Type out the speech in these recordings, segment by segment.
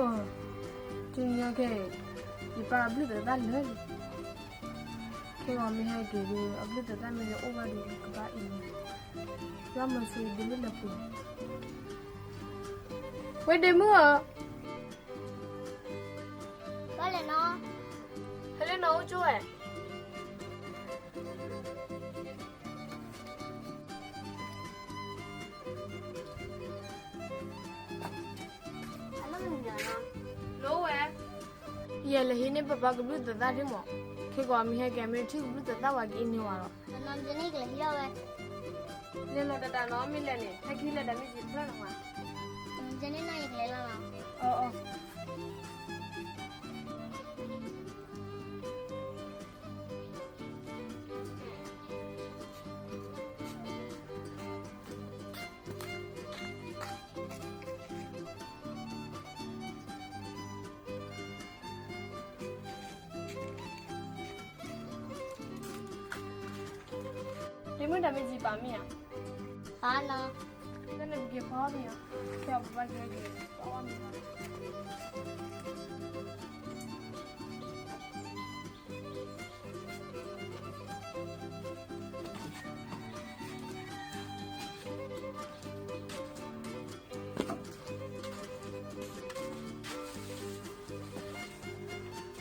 အၢ, တုၤညါခဲအံၤ ယပၢ်အဘျုးသဲးသၣ်လၢာ်လံ. ခဲဂီၤမ့ၢ်ဟဲက့ၤဒီး အဘျုးသဲးသၣ်မ့ၢ်အိၣ်ဘၣ်ဒီး ကဘၣ်အံၤန့ၣ်, ယွၤမၤဆိဒ့မုၣ်လၢပှဲၤ, ဝဲဒ့မုၣ်ဧၢ, ဘၣ်လဲၣ်နီၤ, ဟဲလၢနီၤအိၣ်ကၠိဝဲ. လၢဝဲ, ယလဲၤဟံးန့ၢ်ပၢ်ပၢ်ကဘျုးသဲးသၣ်ဒ်မး, ခဲဂီၤမ့ၢ်ဟဲက့ၤ မ့ၢ်ထံၣ်ကဘျုးသဲးသၣ်ဝဲ ကအံၤန့ၢ်ဝဲလီၤ. လဲၤလီၤတၢ်တၢ်နီၤ မ့ၢ်လဲၤန့ၣ် ဟဲက့ၤလၢတၢ်မ့ၢ်ယံၤဖျၢၣ်လီၤဝဲ. ယန့ၣ်နီၤ ယကလဲၤလီၤနီၤ. အၢ အၢ ဒ့မုၣ် တၢ်မ့ၢ်ယံၤပာ်မ့ၢ်ဧါ. ပာ်နီၤ. လၢန့ၣ်ပက့ၤဖီမ့ၢ်ဧါ. ကဲပဘၣ်က့ၤက့ၤဖီမ့ၢ်ဧါ.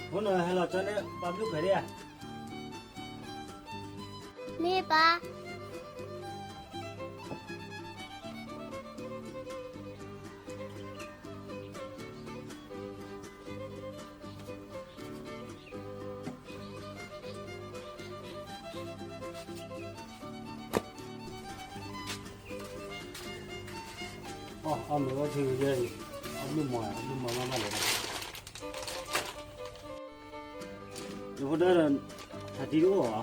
ဖိနီၤ ဟဲလီၤကၠီန့ၣ် ပၢ်ဘျုးဖဲဒၣ်ဧါ. မ့ၢ်ပၢ်. အီၣ်မ့ၤဝဲထံဂ့ၤယဲအံၤ, အဘျုးမီၤ, အဘျုးမီၤမးမးလဲၣ်. ယဖိဒါဒီး ထးတံၤတအိၣ်ဧါ.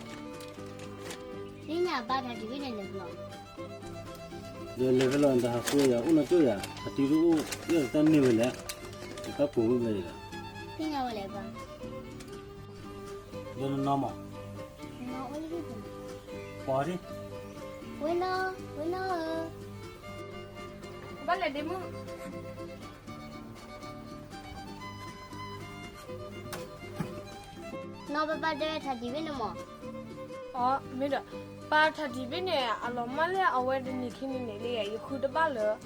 သ့ၣ်ညါဘၣ် ထးတံၤဝဲန့ၣ်လဲၤဖဲလဲၣ်. ဒီးလဲၤဖဲလဲၣ် တဟးဃုယၤ အိၣ်နီၢ်ကၠိယၤ ထးတံၤတအိၣ် ယတၢ်န့ၢ်ဝဲလဲၣ်, ယတၢ်ကိးဝဲလဲၣ်. သ့ၣ်ညါဝဲလဲၣ်ဘၣ်. ဒီးနနီၢ်မး. ပှၤဒ်. ဝဲနီၢ်, ဝဲနီၢ်ဧၢ. ဘၣ်လဲၣ်ဒ့မုၣ်. နီၢ် ပၢ်ပၢ်တဲထးတံၤဘ့ၣ်န့ၣ်မး. အီ မ့ၢ်ဒီး ပၢ်ထးတံၤဘ့ၣ်န့ၣ် အလီၤမၢ်လၢအဝဲ တနံၤခံနံၤန့ၣ်လံ ယဃုတဘၣ်လၢၤ.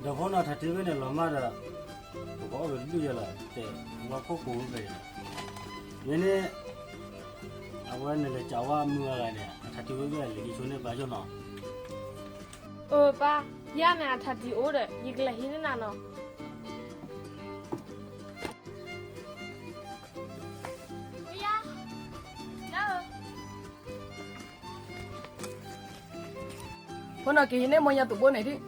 ဒီးဖိနီၢ် ထးတံၤဘ့ၣ်န့ၣ်လီၤမၢ်ဒီး ပကအီၣ်ကဒုၣ်ယဲလီၤ တဲဝဲခိၣ်ကိးဝဲဖဲအံၤ. မ့ၢ်န့ၣ် အဝဲန့ၣ်လဲၤကးဝဲမုၢ်ဂၤဂၤန့ၣ် အထးတံၤဝဲဖဲလဲၣ် ယဆိန့ၢ်ပၢ်ဆိနီၤ. အၢ ပၢ်, ယၤန့ၣ်အထးတံၤအိၣ်ဒီး ယကလဲၤဟံးန့ၢ်နၤနီၤ. ဖိနီၢ် က့ၤဟံးန့ၢ်မိၢ်ညါသုးဘိန့ၣ်ဒံး.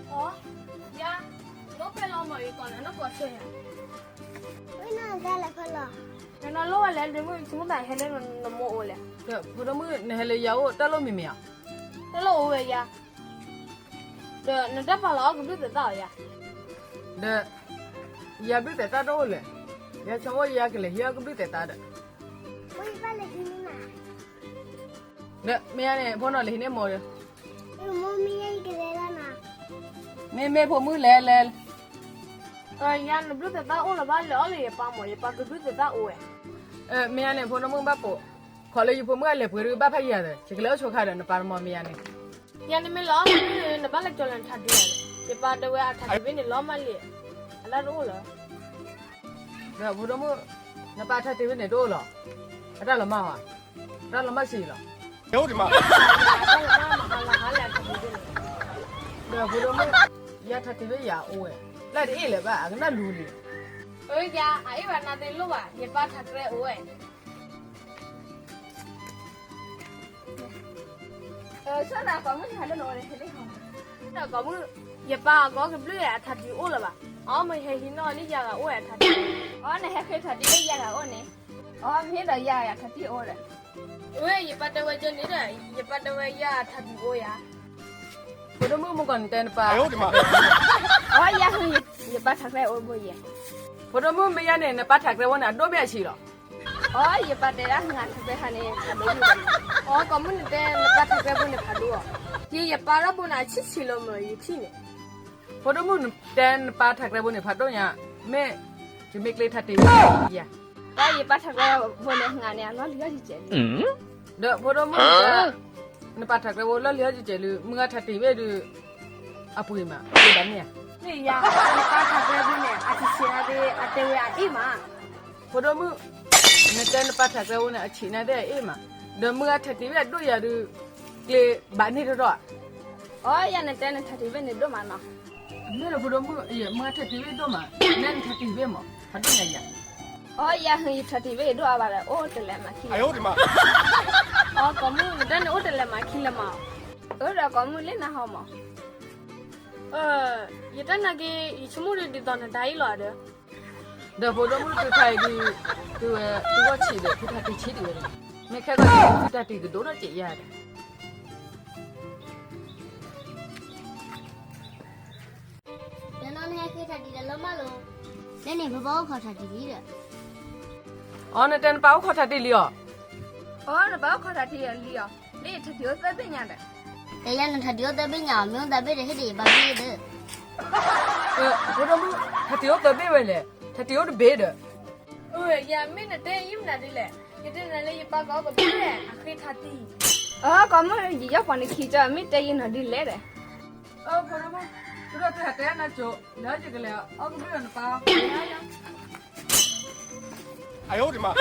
အီ ယၤ, နအိၣ်ဖဲလီၤမၢ်အံၤကီးန့ၣ် နကိးဆၢယၤ. ဝဲနၤဒၣ်လဲာ်ဖဲလီၤ. နနီၢ်လိၣ်ဝဲလဲၣ် ဒ့မုၣ် ဆိကမိၣ်သးဟဲလၢနမိၢ်အိၣ်လဲၣ်. ဖိဒိၣ်မုၣ် နဟဲလၢယၤအိၣ် တၢ်လိၣ်မံၤမ့ၢ်ဧါ. တၢ်လိၣ်အိၣ်ဝဲယၤ. ဒီးနတၢ်ပာ်လီၤအီၣ်ကဘျုးသဲးသၣ်ဧါယၤ. ဒီး ယၤဘျုးသဲးသၣ်တအိၣ်လဲၣ်. ယဆိကမိၣ်ယကလဲၤဟံးအီၣ်ကဘျုးသဲးသၣ်ဒီး. ဒီးမ့ၢ်ယၤန့ၣ် ဖိနီၢ်လဲၤဟံးန့ၢ်မိၢ်ဒီး. မ့ၢ်မ့ၢ်ဖိမုၣ်လဲၤလဲၤ. ယၤနဘျုးသဲးသၣ်အိၣ်လၢၤဘၣ် လဲၤအီၣ်လၢယပၢ်မၢ် ယပၢ်ကဘျုးသဲးသၣ်အိၣ်ဝဲ. မ့ၢ်ယၤန့ၣ် ဖိဒိၣ်မုၣ်ဘၣ်ပိာ်, ခိးလၢယဖိမုၣ်အလဲၤပှ့ၤဒုးဘၣ်ဖးယၤဒီး ယကလဲၤအိၣ်ဆိခါဒီး နပၢ်နမီၢ်မ့ၢ်ယၤန့ၣ်. ယၤန့ၣ်မ့ၢ်လီၤ နဘၣ်လဲၤကၠီၤလၢနထးတံၤဧါ. ယပၢ်တဲဝဲအထးတံၤဘ့ၣ်န့ၣ်လီၤမၢ်လံ, အလၢတအိၣ်လၢၤ. ဒီးဖိဒိၣ်မုၣ်, နပၢ်ထးတံၤဘ့ၣ်န့ၣ်တအိၣ်လီၤ. အတၢ်လီၤမၢ်ဧါ, အတၢ်လီၤမၢ်စံးလီၤ. ဒီးဖိဒိၣ်မုၣ်, ယၤထးတံၤဘ့ၣ်ယၤအိၣ်ဝဲ, လၢတအ့ၣ်လၢၤဘၣ် အကနၣ်လူၤလံ. အၢ ယၤ အအ့ၣ်ဘၣ်နၤသ့လိၣ်ဘၣ် ယပၢ်ထးတံၤအိၣ်ဝဲ. ဒီးကိးမုၣ်, ယပၢ်အကိးကဘျုးအထးတံၤအိၣ်လၢၤဘၣ်. အီ မ့ၢ်ဟဲဟံးန့ၢ်လၢယၤဂၤအိၣ်ဝဲအထးတံၤ. အီ နဟဲဃ့ထးတံၤလၢယၤဂၤအိၣ်န့ၣ်. အီ မ့ၢ်ဒီးယၤဂၤထးတံၤအိၣ်ဒီး. ဝဲ ယပၢ်တဲဝဲကဲန့ၣ်ဒီး ယပၢ်တဲဝဲယၤထးတံၤအိၣ်ယၤ. ဖိဒိၣ်မုၣ်မုၢ်ကီၢ်န့ၣ်တဲနပၢ်, အ အီ ယၤဟ့ ယပၢ်ထးကျဲအိၣ်ဘိယဲၢ်. ဖိဒိၣ်မုၣ် မ့ၢ်ယၤန့ၣ် နပၢ်ထးကျဲဘိန့ၣ် အဒိၣ်မ့ၢ်အဆံးလီၤ. အီ ယပၢ်တဲဒၣ် နထးကျဲဟါန့ၣ် အဒိၣ်မ့ၢ်. အီ ကိးမုၣ် နတဲနပၢ်ထးကျဲဘိန့ၣ်ဖးဒိၣ်အီၤ. ယဲ ယပၢ်ထးကျဲဘိန့ၣ် အဆံးဆံးလီၤမး ယထံၣ်န့ၣ်. ဖိဒိၣ်မုၣ် နတဲနပၢ်ထးကျဲဘိန့ၣ် ဖးဒိၣ်ညါ, မ့ၢ်ယမ့ၢ်ကျဲထးတ့ၢ်ဝဲယၤ. အီ ယပၢ်ထးကျဲဘိန့ၣ် ဟါန့ၣ် အလီၢ်လံၤဟီၣ်ကကဲးလံ. ဒီးဖိဒိၣ်မုၣ် နပၢ်ထးကျဲဘိလီၢ်လံၤဟီၣ်ကကဲးလံ, မုၢ်ဂၤထးတ့ၢ်ဝဲဒုး အပှ့ၤမး, ဘၣ်န့ၣ်ဧါ. မ့ၢ်ယၤ, နပၢ်ထးကျဲဘိန့ၣ် အဆံးဆံးနၤသ့ၣ် အတဲဝဲအအ့ၣ်မး. ဖိဒိၣ်မုၣ်, နတဲနပၢ်ထးကျဲဘိန့ၣ် အဆံးနၤသ့ၣ်အအ့ၣ်မး, ဒီးမုၢ်ဂၤထးတ့ၢ်ဝဲအဒိၣ်ယၤဒုး ကျဲဘၣ်န့ၣ်တထီၣ်ဧါ. အီ ယၤ နတဲနထးတ့ၢ်ဝဲန့ၣ်ဒိၣ်မးနီၤ. မ့ၢ်လၢဖိဒိၣ်မုၣ်, မုၢ်ဂၤထးတ့ၢ်ဝဲဒိၣ်မး, နဲနထးတ့ၢ်ဝဲမး, ဖးဒိၣ်ညါယၤ. အီ ယၤဟ့ ယထးတ့ၢ်ဝဲဒိၣ်အါဘၣ်ဒီး အိၣ်တလဲးမးခံလၢၤ. အီ ကိးမုၣ် နတဲန့ၣ်အိၣ်တလဲးမးခံလၢၤမး. အၢ ဒီးကိးမုၣ် လၢနဟီမး. ယတဲနၤက့ၤ ယဆိကမိၣ်ဒ်သိးနတၢ်အ့ၣ်လီၤဒီး. ဒီးဖိဒိၣ်မုၣ် သုထးအံၤဒုး သုဝဲသုဂီၢ်ဆံးဒီး သုထးတ့ၢ်ဆံးဒံးဝဲ, မ့ၢ်ခဲကီၢ် သုတၢ်တ့ၢ်ကဒိၣ်ထီၣ်ကဲးယၤဒီး. တနီၤနဟဲဃ့ထးတံၢ်ဒီးလီၤမးလိၤ. လၢန့ၣ် ပဘၣ်အိၣ်ခိးထးတံၢ်လံဒီး. အီ နတဲနပၢ်အိၣ်ခိးထးတံၢ်လံအီၤ. အီ နပၢ်အိၣ်ခိးထးတံၢ်လံအီၤ, လၢယထးတံၢ်အိၣ်သၢဘ့ၣ်ညါဒီး. ကယၤ နထးတံၢ်အိၣ်သၢဘ့ၣ်ညါအီၤ, မ့ၢ်အိၣ်သၢဘ့ၣ်ဒီး ဟ့ၣ်ဒံးယဘၣ်ဘ့ၣ်ဒီး. ဖိဒိၣ်မုၣ် ထးတံၢ်အိၣ်သၢဘ့ၣ်ဝဲလဲၣ်, ထးတံၢ်အိၣ်တဘ့ၣ်ဒီး. အၢ ယၤ မ့ၢ်နတဲယံာ်မနုၤဒ်လဲၣ်, ယတဲနၤလၢယပၢ်ကအီၣ်ကဘၣ်လဲၣ် အဃ့ထးတံၢ်. အၢ ကိးမုၣ် ယယီၢ်ပှၤန့ၣ်ခံကၠီ မ့ၢ်တဲယံာ်နီၤဒ်လဲၣ်ဒီး. အၢ ဖိဒိၣ်မုၣ်, သုဒီးသုဟးတဲနၤကၠိ လၢယကလဲၤအီၣ်ကဘၣ်ဒီးနပၢ်. အယိဒံးမး.